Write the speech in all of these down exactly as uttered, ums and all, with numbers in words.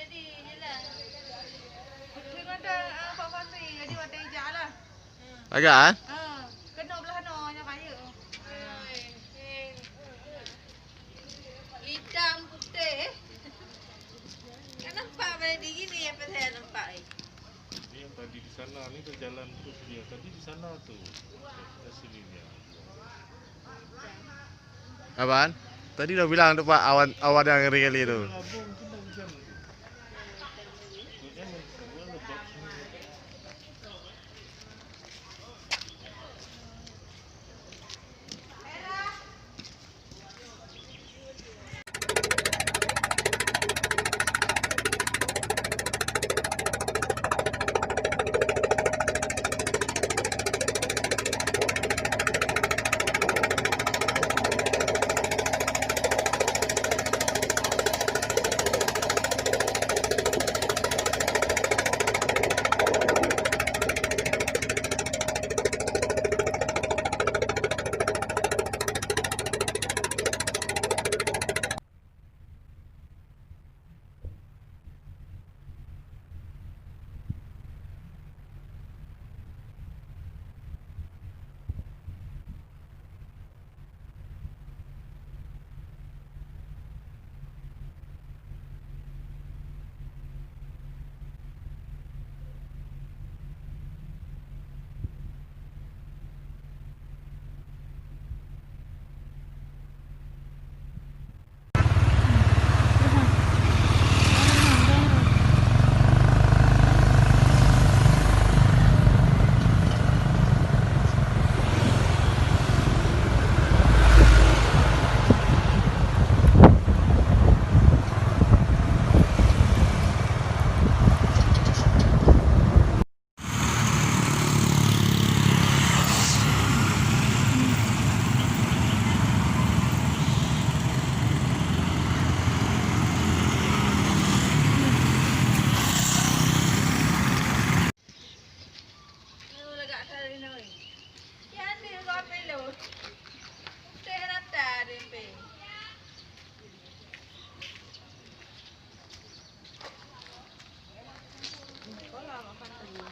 Jadi, jeulaih. Beutôi mata, ah, Pak Fatri, jadi watèe ijak lah. Agak, ah? Ah, keunoe blah noe nyoe kayèe. Hitam putih. Kan nampak bak di gini apa saya nampak, eh? Ini yang tadi di sana, ini udah jalan terus dia. Tadi di sana tuh. Kita sini dia. Apaan? Tadi udah bilang tuh, Pak, awan, awan yang ngeri kali itu.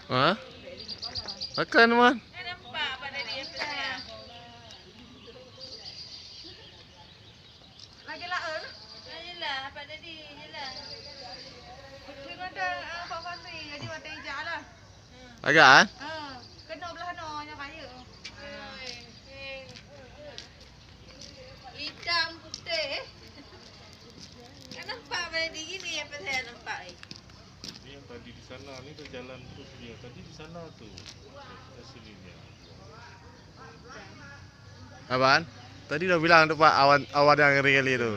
Ha? Makan, Man. Lagi laén? Lagi lah, Pak Dedi, je lah. Beutôi mata, ah, Pak Fatri, jadi watèe ijak lah. Agak, ah? Ha, keunoe blah noe nyoe kayèe. Hitam putih. Kan nampak bak di gini apa saya nampak, eh? Ini yang tadi di sana, ini udah jalan terus dia. Tadi di sana tuh. Ke sininya. Apaan? Tadi udah bilang tuh, Pak, awan, awan yang ngeri kali itu.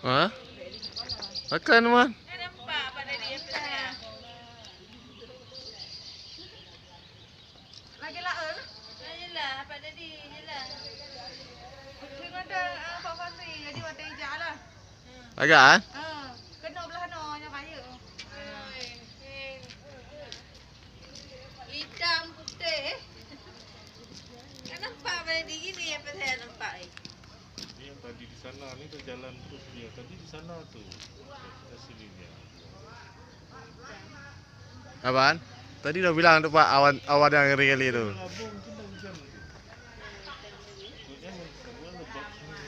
Ha? Makan, Man. Agak, ah? Hitam putih. Kan nampak pada diri ni apa saya nampak, eh? Ini yang tadi di sana ni tu jalan terus dia. Tadi di sana tu. Kita sini dia. Aban, tadi dah bilang tu, Pak, awan, awan yang ngeri kali tu. Labong tu dah hujan tu. Maksudnya, semua lebat semua.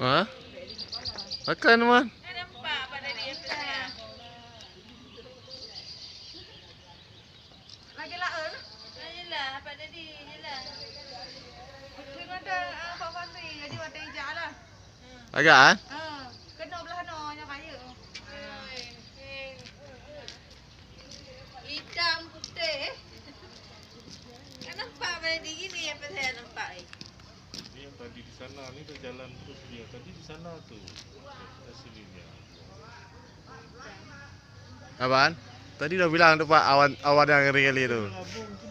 Ha? Makan, Man. Lagi laen? Lagi lah, apa jadi je lah. Pergi mata, ah, Pak Fahmi, jadi mata ijak lah. Agak, ah? Ha, kena belah no, nyo kayu. Hitam putih. Kan nampak pada diri ni apa saya nampak, eh? Ini yang tadi di sana ni tu jalan terus dia. Tadi di sana tu. Kita sini dia. Aban, tadi dah bilang tu, Pak, awan, awan yang ngeri kali tu. Labong tu